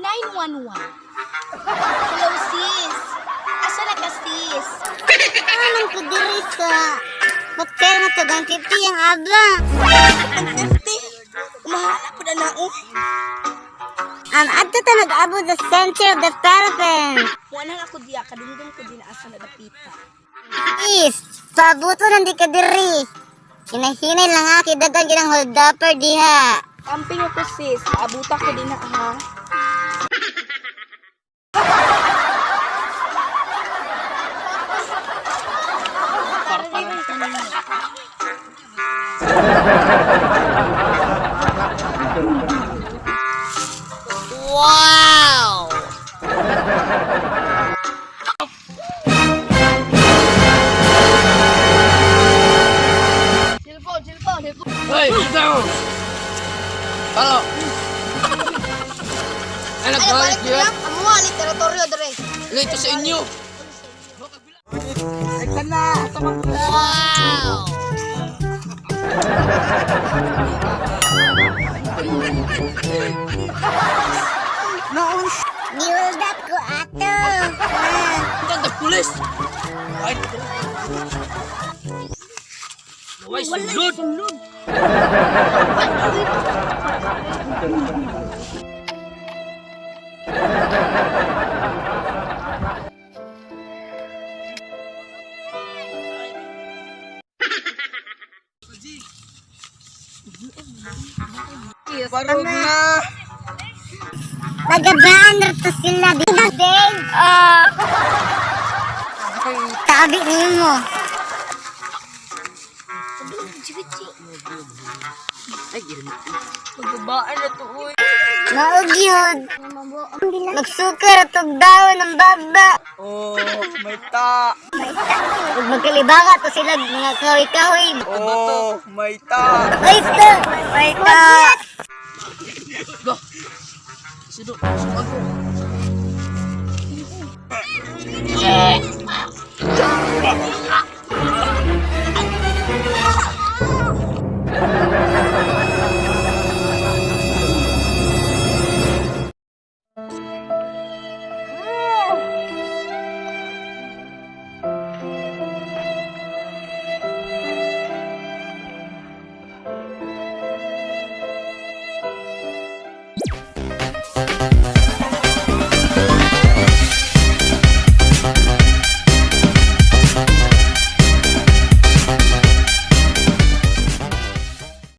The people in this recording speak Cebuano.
911. Hello, sis. Asa na ka, sis? Anong ko diri sa hotel nga tag 150 ang abla. 150? Umahala po na na, oh. Adto ta nag-abot sa center of the Philippines. Wala ako diya, kadungdong ko din asa na dapita. Is, pabuto nang di ka diri. Hinahinay lang ha, kidagan ginang hold upper diha. Camping ako, sis. Maabuta ko din na, ha? Hoy, ito! Talo! Ay, nagkalis niyo? Amuha, literatoryo, dre. Ano ito sa inyo? Ni-hold up ko ato. Ah. Ang pulis! Ay, Naway, sulod! Barog na! Tagabaan na to sila. Di ba, babe? Ah. Tabi nimo. Pagbabaan na to, uy. Maog yun. Magsukar at tugdaon ng baba. Oh, may ta. Ug magkalibaka to sila mga kahoy-kahoy. Oh, may ta. Ay, ta! May ta! Go! Sudo, sumago!